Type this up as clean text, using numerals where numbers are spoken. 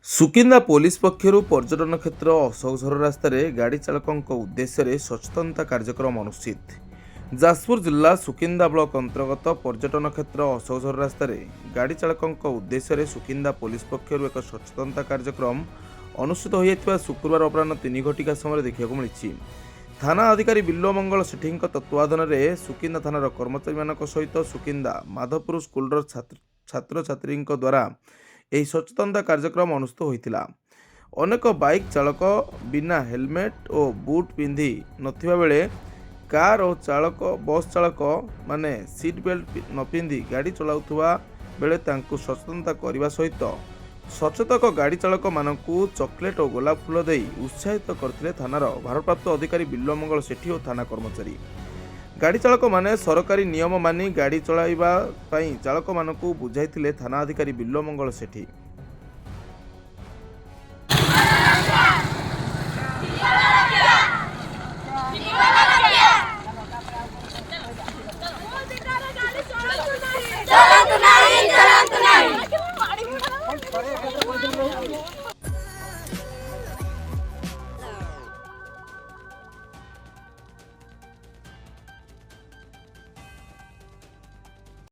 Sukinda police ପକ୍ଷରୁ ପର୍ଯ୍ୟଟନ କ୍ଷେତ୍ର ଅଶୋକଝର ରାସ୍ତାରେ ଗାଡ଼ି ଚାଳକଙ୍କ ଉଦ୍ଦେଶ୍ୟରେ ସଚେତନତା କାର୍ଯ୍ୟକ୍ରମ ଅନୁଷ୍ଠିତ। ଯାଜପୁର ଜିଲ୍ଲା ସୁକିନ୍ଦା ବ୍ଲକ ଅନ୍ତର୍ଗତ ପର୍ଯ୍ୟଟନ କ୍ଷେତ୍ର ଅଶୋକଝର ରାସ୍ତାରେ ଗାଡ଼ି ଚାଳକଙ୍କ ଉଦ୍ଦେଶ୍ୟରେ ସୁକିନ୍ଦା ପୋଲିସ ପକ୍ଷରୁ ଏକ ସଚେତନତା କାର୍ଯ୍ୟକ୍ରମ ଅନୁଷ୍ଠିତ ହୋଇଯାଇଥିବା ଶୁକ୍ରବାର ଅପରାହ୍ନ 3 ଘଟିକା ସମୟରେ ଦେଖିବାକୁ ମିଳିଛି। ଥାନା ଅଧିକାରୀ ବିଲ୍ୱମଙ୍ଗଳ ସେଠୀଙ୍କ ତତ୍ତ୍ୱାବଧାନରେ ସୁକିନ୍ଦା ଥାନାର କର୍ମଚାରୀମାନଙ୍କ ସହିତ ସୁକିନ୍ଦା ମାଧପୁର ସ୍କୁଲର ଛାତ୍ରଛାତ୍ରୀଙ୍କ ଦ୍ୱାରା ଏହି ସଚେତନତା କାର୍ଯ୍ୟକ୍ରମ ଅନୁଷ୍ଠିତ ହୋଇଥିଲା। ଅନେକ ବାଇକ୍ ଚାଳକ ବିନା ହେଲମେଟ୍ ଓ ବୁଟ୍ ପିନ୍ଧି ନଥିବା ବେଳେ କାର୍ ଓ ଚାଳକ, ବସ୍ ଚାଳକ ମାନେ ସିଟ୍ ବେଲ୍ଟ ନ ପିନ୍ଧି ଗାଡ଼ି ଚଲାଉଥିବା ବେଳେ ତାଙ୍କୁ ସଚେତନତା କରିବା ସହିତ ସଚେତକ ଗାଡ଼ି ଚାଳକମାନଙ୍କୁ ଚକୋଲେଟ୍ ଓ ଗୋଲାପ ଫୁଲ ଦେଇ ଉତ୍ସାହିତ କରିଥିଲେ ଥାନାର ଭାରପ୍ରାପ୍ତ ଅଧିକାରୀ ବିଲ୍ୱମଙ୍ଗଳ ସେଠୀ ଓ ଥାନା କର୍ମଚାରୀ। ଗାଡ଼ି ଚାଳକମାନେ ସରକାରୀ ନିୟମ ମାନି ଗାଡ଼ି ଚଳାଇବା ପାଇଁ ଚାଳକମାନଙ୍କୁ ବୁଝାଇଥିଲେ ଥାନା ଅଧିକାରୀ ବିଲ୍ୱମଙ୍ଗଳ ସେଠୀ।